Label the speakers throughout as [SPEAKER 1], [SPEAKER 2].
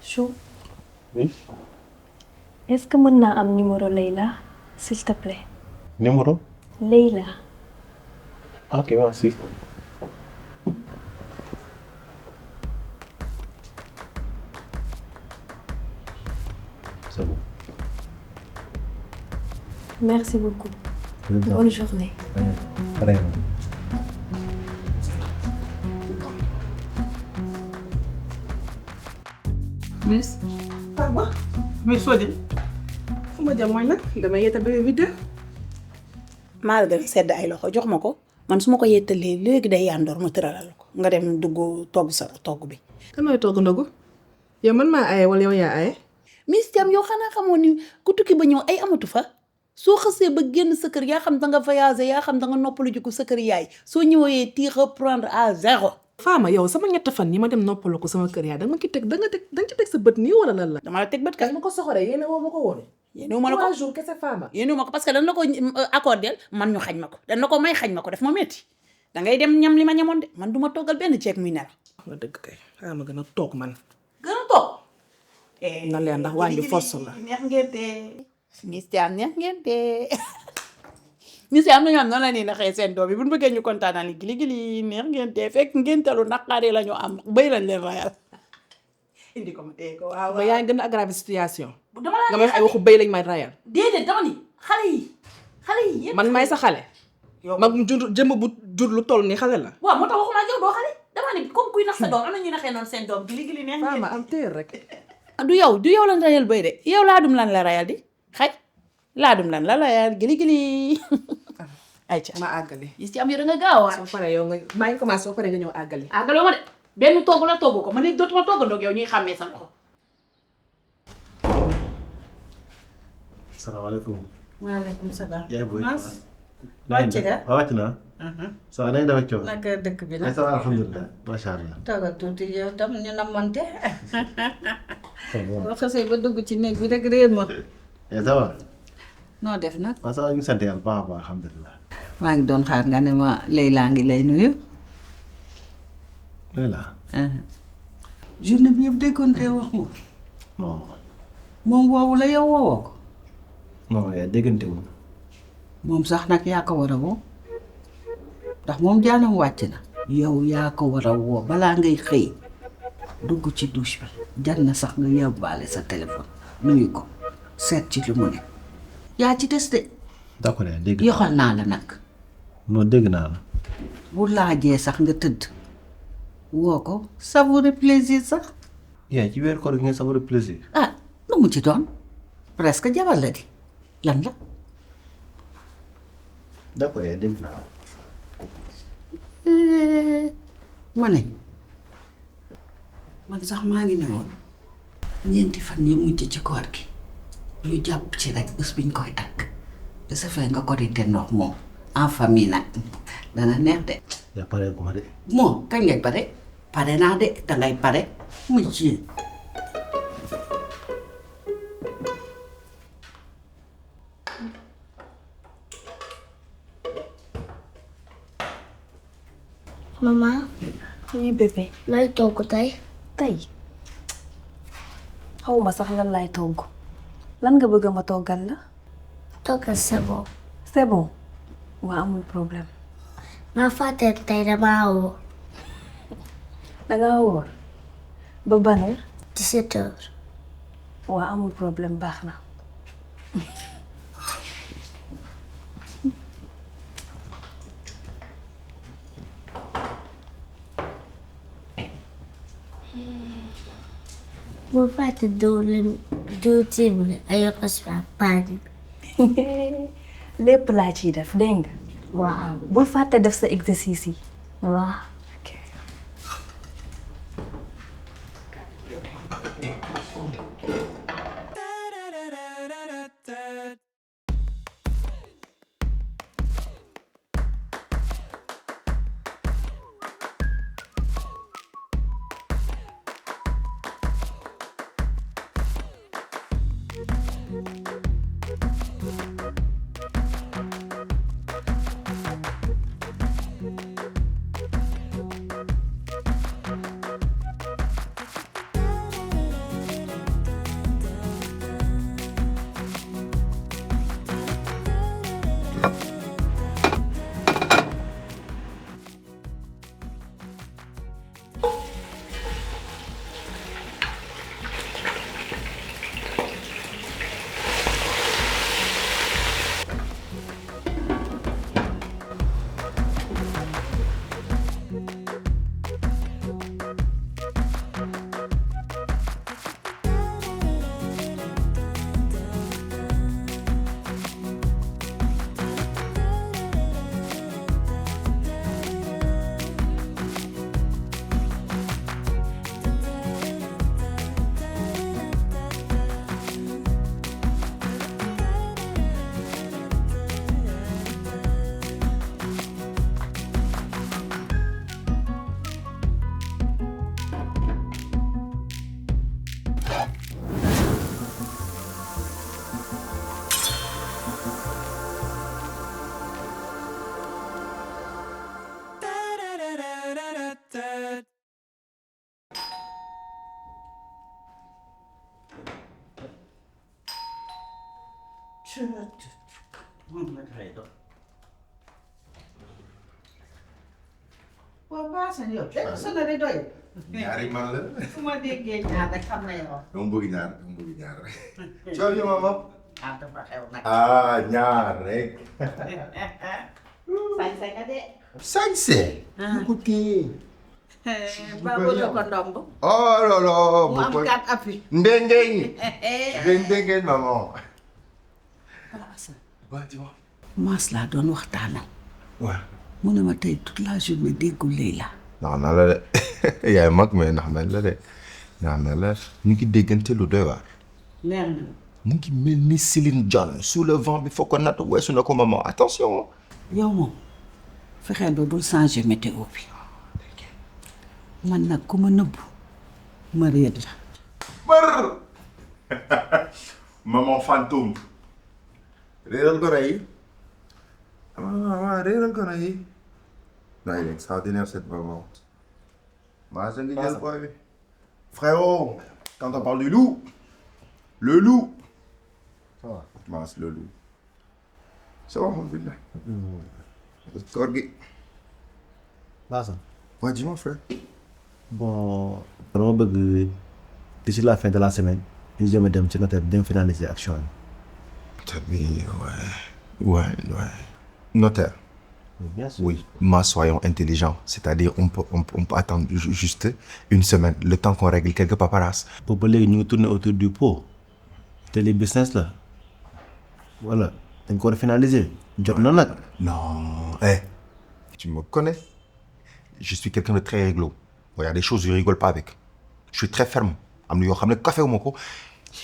[SPEAKER 1] Chou,
[SPEAKER 2] Oui.
[SPEAKER 1] est-ce que mën naa am numéro Leïla, s'il te plaît?
[SPEAKER 2] Numéro?
[SPEAKER 1] Leïla.
[SPEAKER 2] Ok, merci. C'est bon.
[SPEAKER 1] Merci beaucoup. Bonne journée.
[SPEAKER 2] Vraiment.
[SPEAKER 3] Miss. Papa. Mais Sodi. fu ma jëm mooy nag damay yetta bébé bi de.
[SPEAKER 4] maa la gën a sedd ay loxo jox ma ko man su ma ko yettalee léegi day yandoor ma tëralal ko nga dem dugg togg sa togg bi.
[SPEAKER 3] kan mooy togg ndogu yow man maa aye wala yow yaa aye.
[SPEAKER 4] Miss Thiam yow xanaa xamoon ni ku tukki ba ñëw ay amatu fa soo xasee ba génn sa kër yaa xam da nga voyager yaa xam da nga noppalu ji ko sa kër yaay soo ñëwee ti reprendre à zéro.
[SPEAKER 3] Fama yow sama ñett fan yi ma dem noppalu ko sama kër yaay danga ci teg danga ci teg sa bët nii wala lan la.
[SPEAKER 4] dama la teg bët kay.
[SPEAKER 3] ma ko soxoree yéen woo ma ko woon.
[SPEAKER 4] yéen ma la ko
[SPEAKER 3] 3 jours kese Fama.
[SPEAKER 4] yéen ma ko parce que dañ la ko accordé man ñu xañ ma ko dañ la ko may xañ ma ko def ma metti da ngay dem ñam li ma ñamoon de man du ma toggal benn ceeb muy nelaw.
[SPEAKER 3] nga dëgg kay xaaral ma gën a toog man.
[SPEAKER 4] gën a toog.
[SPEAKER 3] na leer ndax waañ bi force la.
[SPEAKER 4] neex ngeen tee. Miss Thiam neex ngeen tee. Miss Thiam am na ñoo xam noonu la ñuy naxee seen doom yi bu ñu bëggee ñu kontaanal gili neex ngeen tee fekk ngeen talu naqaare la ñu am bëy lañ leen rayal. indi ko ma tee ko waaw.
[SPEAKER 3] ba yaa ngi gën a aggraver situation.
[SPEAKER 4] dama la
[SPEAKER 3] nga may wax ay waxu béy lañ may rayal.
[SPEAKER 4] déedéet dama ni xale yi.
[SPEAKER 3] man may sa xale.
[SPEAKER 4] yow
[SPEAKER 3] mag jur jëmm bu jur lu toll nii xale la.
[SPEAKER 4] waaw moo tax waxuma ak yow doo xale dama ni comme kuy nax sa doom am na ñuy naxee noonu seen doom gili neex ngeen.
[SPEAKER 3] Fama am téer rek.
[SPEAKER 4] du yow lan rayal bëy de yow laadum lan la rayal di xaj laadum lan la rayal gili. ayca
[SPEAKER 3] ma àggali.
[SPEAKER 4] gis ci am yow da nga gaaw a.
[SPEAKER 3] soo paree yow nga maa ngi commencé soo paree nga ñëw àggali.
[SPEAKER 4] àggaloo ma de benn togg la togg ko ma ne dootuma toggandoo ak yow ñuy xàmmee sa loxo.
[SPEAKER 2] Salaamaaleykum.
[SPEAKER 5] maaleykum salaam.
[SPEAKER 2] yaay booy.
[SPEAKER 5] Mas. wàcc nga.
[SPEAKER 2] waaw wàcc naa. ça va nañ def ak coono.
[SPEAKER 5] naka dëkk bi
[SPEAKER 2] ça va alhamdulilah macha allah.
[SPEAKER 5] toogal tuuti yow tam ñu namante.
[SPEAKER 2] ça va.
[SPEAKER 5] boo xasee ba dugg ci néeg bi rek réer ma.
[SPEAKER 2] ça va.
[SPEAKER 5] noo def nag.
[SPEAKER 2] waaw ça va ñu sant yàlla baax a baax alhamdulilah.
[SPEAKER 5] maa ngi doon xaar nga ne ma Leïla ngi lay nuyu.
[SPEAKER 2] Leïla.
[SPEAKER 5] journée bi yëpp déggoon te wax moom.
[SPEAKER 2] non
[SPEAKER 5] moom woowu la yow woowoo ko.
[SPEAKER 2] non yaa déggante wu.
[SPEAKER 5] moom sax nag yaa ko war a woo. ndax moom jaanam wàcc na. yow yaa ko war a woo balaa ngay xëy dugg ci douche bi jar na sax nga yóbbaale sa téléphone nuyu ko seet ci lu mu ne. yaa ci des de.
[SPEAKER 2] d'accord yaa dégg.
[SPEAKER 5] yoxal naa la nag.
[SPEAKER 2] non dégg naa la.
[SPEAKER 5] bu laajee sax nga tëdd woo ko savourer plaisir sax.
[SPEAKER 2] yaa ci weer koor gi nga savourer plaisir.
[SPEAKER 5] ah lu mu ci doon presque jabar la di lan la.
[SPEAKER 2] d'accord yaa dégg naa la.
[SPEAKER 5] ma ne man sax maa ngi ne woon ñeenti fan yi mujj ci koor gi ñu jàpp ci rek bés biñ koy takk de ce fait nga korite ndox moom en famille nag dana neex de.
[SPEAKER 2] yaa pare ko ma de.
[SPEAKER 5] moom kañ ngay pare pare naa de dangay pare mu ci.
[SPEAKER 6] Maman,
[SPEAKER 1] Oui bébé.
[SPEAKER 6] looy togg tey.
[SPEAKER 1] tey xawma sax lan lay togg lan nga bëgg ma toggal la.
[SPEAKER 6] Toggal c'est bon.
[SPEAKER 1] C'est bon. waa amul problème.
[SPEAKER 6] maa fàtte tey damaa woo.
[SPEAKER 1] dangaa wóor ba ban heure.
[SPEAKER 6] 17 heures.
[SPEAKER 1] waa amul problème baax na.
[SPEAKER 6] bul fàtte diwtiir bi ay yokk si paan bi.
[SPEAKER 1] lépp laa ciy def dégg nga.
[SPEAKER 6] waaw.
[SPEAKER 1] bul fàtte def sa exercice yi.
[SPEAKER 6] waaw.
[SPEAKER 5] moom la dafay doon. waaw baasan yow tey sa na di doy.
[SPEAKER 7] ñaar rek man la.
[SPEAKER 5] su ma déggee ñaar rek xam na yow.
[SPEAKER 7] dama bëgg ñaar rek. coono mama.
[SPEAKER 5] ah dafa xew nag.
[SPEAKER 7] ah ñaar rek.
[SPEAKER 5] sañ-sañ nga de.
[SPEAKER 7] sañse. bu ko téye.
[SPEAKER 5] ba bëgg ko ndomb.
[SPEAKER 7] oh lolo.
[SPEAKER 5] mu am 4 appui.
[SPEAKER 7] ndengeñ. ndengeñ maman.
[SPEAKER 5] Maas laa doon waxtaanal.
[SPEAKER 7] waaw.
[SPEAKER 5] mu ne ma tey toute la journée déggul Leila.
[SPEAKER 7] ndax na la de yaay mag mais ndax na la de ndax na la ñu ngi déggante lu doy waar.
[SPEAKER 5] leer na.
[SPEAKER 7] mu ngi mel ni Céline Dion sous le vent bi foog ko natt weesu na ko maman attention.
[SPEAKER 5] yow moom fexeel ba bul changer météo bi. man nag ku ma nëbbu ma réer la.
[SPEAKER 7] bër. maman fantôme. réeral ko rey. réeral ko rey. non il est extraordinaire cette maman. maa ngi jël boy bi. frérot. quand on parle du loup. le loup. ça va. Maas le loup. ça va alhamdoulilah. koor gi.
[SPEAKER 2] Baasan.
[SPEAKER 7] ouais dis-moi frère.
[SPEAKER 2] bon dama bëgg d'ici la fin de la semaine ñu jëm a dem ci notaire dem finaliser action yi.
[SPEAKER 7] ouais. Notaire.
[SPEAKER 2] Bien sûr.
[SPEAKER 7] Oui, mais soyons intelligents. C'est-à-dire, on peut attendre juste une semaine, le temps qu'on règle quelques paperasses.
[SPEAKER 2] boobu ba léegi ñu ngi tourner autour du pot te les business la voilà dañ ko war a finaliser jot na nag.
[SPEAKER 7] Non, tu me connais. Je suis quelqu'un de très réglo. Il y a des choses, je rigole pas avec. Je suis très ferme. Am na yoo xam ne café wu ma ko.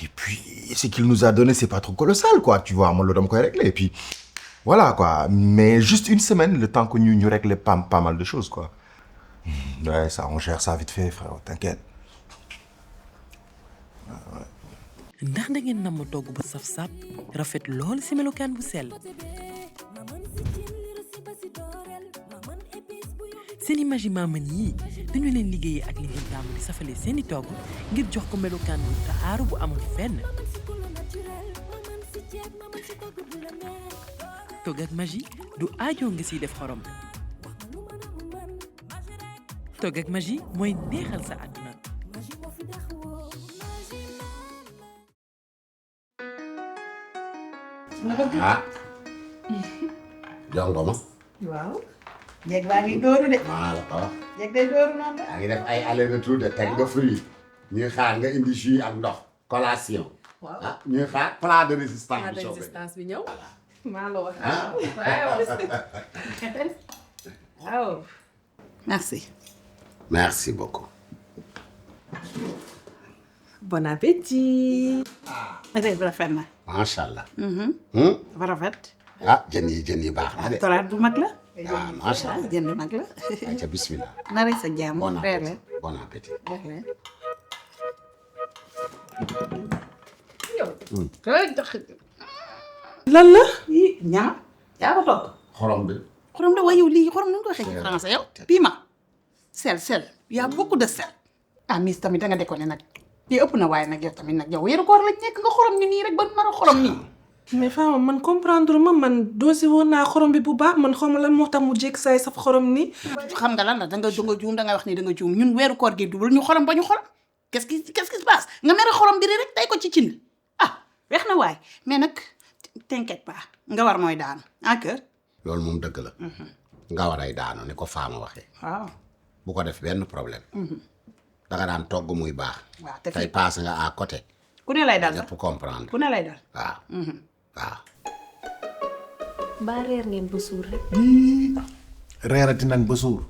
[SPEAKER 7] Et puis, ce qu'il nous a donné, c'est pas trop colossal, quoi. Tu vois, moi, le dama koy régler. Et puis, voilà, quoi. Mais juste une semaine, le temps que nous règle pas mal de choses, quoi. Ouais, ça, on gère ça vite fait, frère. T'inquiète.
[SPEAKER 8] ndax da ngeen namm togg bu saf sap rafet lool ci melokaan bu sell seeni magi maman yi dañu leen liggéeyee ak li ngeen tàmm di safale seeni togg ngir jox ko melokaan bu taaru bu amul fenn togg ak magi du aajo nga ciy def xorom togg ak magi mooy neexal sa àdduna
[SPEAKER 9] ah. jox nga ma.
[SPEAKER 5] waaw. jeeg baa ngi dóoru de.
[SPEAKER 9] maa la ko wax.
[SPEAKER 5] jeeg day dóoru noonu de.
[SPEAKER 9] yaa ngi def ay aller retour de teg nga fruit. ñuy xaar nga indi jus ak ndox. collation.
[SPEAKER 5] waaw
[SPEAKER 9] ah ñuy xaar plat de résistance.
[SPEAKER 3] plat de résistance bi ñëw. maa la wax.
[SPEAKER 9] ah.
[SPEAKER 3] waaw.
[SPEAKER 5] merci.
[SPEAKER 9] merci beaucoup.
[SPEAKER 3] bon appétit.
[SPEAKER 5] reer bi rafet na.
[SPEAKER 9] macha allah.
[SPEAKER 5] dafa rafet.
[SPEAKER 9] ah jën yi baax na de.
[SPEAKER 5] toraat bu mag la.
[SPEAKER 9] ah macha allah.
[SPEAKER 5] jën bu mag la.
[SPEAKER 9] ayca bismillah.
[SPEAKER 5] na rey sa jàmm.
[SPEAKER 9] bon
[SPEAKER 5] reer leen.
[SPEAKER 9] appétit bon appétit.
[SPEAKER 5] reer leen.
[SPEAKER 3] lan la.
[SPEAKER 5] ñaar yaa ko togg.
[SPEAKER 9] xorom bi.
[SPEAKER 5] xorom de waaye yow lii xorom nu ñu ko waxee ci français yow. piment. sel y a beaucoup de sel. ah Miss tamit danga déconné nag. lii ëpp na waaye nag yow tamit nag yow weeru koor lañ nekk nga xorom ñu nii rek ba nar a xorom nii.
[SPEAKER 3] mais Fama man comprendre ma man doosi woon naa xorom bi bu baax man xaw ma lan moo tax mu jékki saay saf xorom nii.
[SPEAKER 5] xam nga lan la danga juum dangay wax ni danga juum ñun weeru koor gi dubul ñu xorom ba ñu xorom qu'est-ce qui se passe nga mere xorom bi rek tey ko ci cin ah weex na waay mais nag t'inquiète pas nga war mooy daanu en cœur.
[SPEAKER 9] loolu moom dëgg la. nga war ay daanu ni ko Fama waxee.
[SPEAKER 5] waaw.
[SPEAKER 9] bu ko def benn problème. danga daan togg muy baax.
[SPEAKER 5] waaw te
[SPEAKER 9] tey paase nga à côté.
[SPEAKER 5] ku ne lay dal sax
[SPEAKER 9] ñëpp comprendre.
[SPEAKER 5] ku ne lay dal.
[SPEAKER 9] waaw. waaw.
[SPEAKER 1] ba reer ngeen ba suur rek.
[SPEAKER 10] reerati nañ ba suur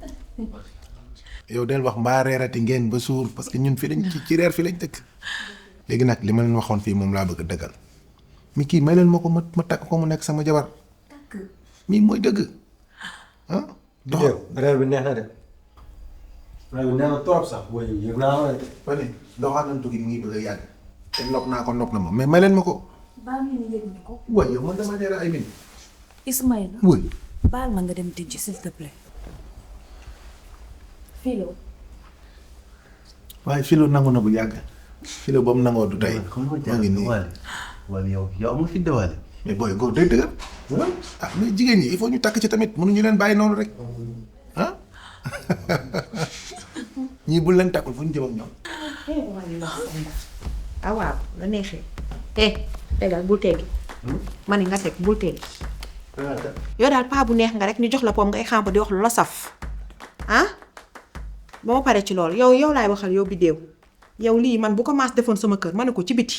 [SPEAKER 10] yow del wax mbaa reerati ngeen ba suur parce que ñun fi lañ ci reer fi lañ dëkk léegi nag li ma leen waxoon fii moom laa bëgg a dëggal mi kii may leen ma ko ma takk ko mu nekk sama jabar mii mooy dëgg ah.
[SPEAKER 2] yow reer bi neex na de. reer bi neex na trop sax booy yëg naa la de.
[SPEAKER 10] ba ne doxaanantu gi mu ngi bëgg a yàgg te nopp naa ko nopp na ma mais may leen ma ko.
[SPEAKER 1] baal ngeen yëg ni ko.
[SPEAKER 10] waaye yow man dama reer ay min.
[SPEAKER 1] Ismaïla.
[SPEAKER 10] oui.
[SPEAKER 1] baal ma nga dem tijji s'il te plaît. Philo.
[SPEAKER 10] waaye Philo nangu na bu yàgg Philo ba mu nangoo du tey.
[SPEAKER 2] xam nga
[SPEAKER 10] maa ngi nii
[SPEAKER 2] wala yow amul fi de wala
[SPEAKER 10] mais booy góor day dëgër. ah mais jigéen ñi il faut ñu takk ci tamit mënuñu leen bàyyi noonu rek ah ñii bul leen takkul fu ñu jëm ak ñoom.
[SPEAKER 11] ah waaw la neexee. tegal bul teggi. ma ne nga teg bul teggi. yow daal paa bu neex nga rek ñu jox la poom ngay xàmp di wax lu la saf ah ba ma pare ci loolu yow laay waxal yow biddéew yow lii man bu ko maas defoon sama kër ma ne ko ci biti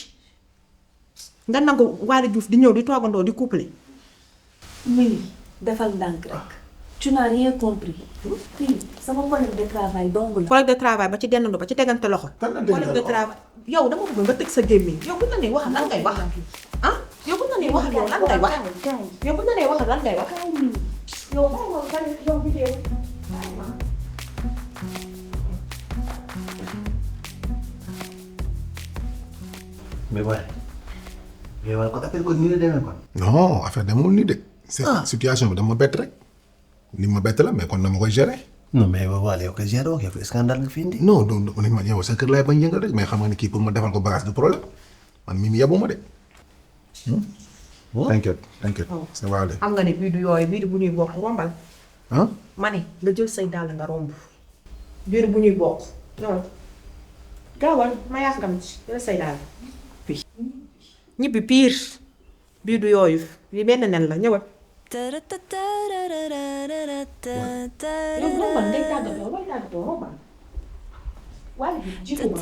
[SPEAKER 11] nga nangu Waly Diouf di ñëw di toogandoo di couple.
[SPEAKER 1] Mili defal ndànk rek. tu n'as rien compris. fii sama collègue de travail dong la.
[SPEAKER 11] collègue de travail ba ci dendandoo ba ci tegante loxo. collègue de travail yow dama bëgg nga tëj sa gémmiñ yow bu ñu la nee wax lan ngay wax ah yow bu ñu la nee wax yow lan ngay wax yow bu ñu la nee wax lan ngay wax yow yow biddéew.
[SPEAKER 2] mais waaye yow kon affaire ko nii la demee kon.
[SPEAKER 10] non affaire demul nii de. c'est situation bi dama bett rek. ni ma bett la mais kon dama koy gérer.
[SPEAKER 2] non mais Waly yow kay gérer woo yow scandale nga fi indi.
[SPEAKER 10] non man yow sa kër laay bañ yëngal rek mais xam nga ni kii pour ma defal ko bagage du problème man mii mi yabu ma de. t'inquiète c'est Waly.
[SPEAKER 11] xam nga ne bii du yooyu bii du bu ñuy bokk rombal.
[SPEAKER 10] ah.
[SPEAKER 11] ma ne nga jël say dàll nga romb. bii bu ñuy bokk. non gaawal ma yaakam ci jël say dàll. ñibbi pire bii du yooyu li benn nen la ñëwal. yow rombal day tàggatoo way tàggatoo rombal. Waly bi jiitu ma.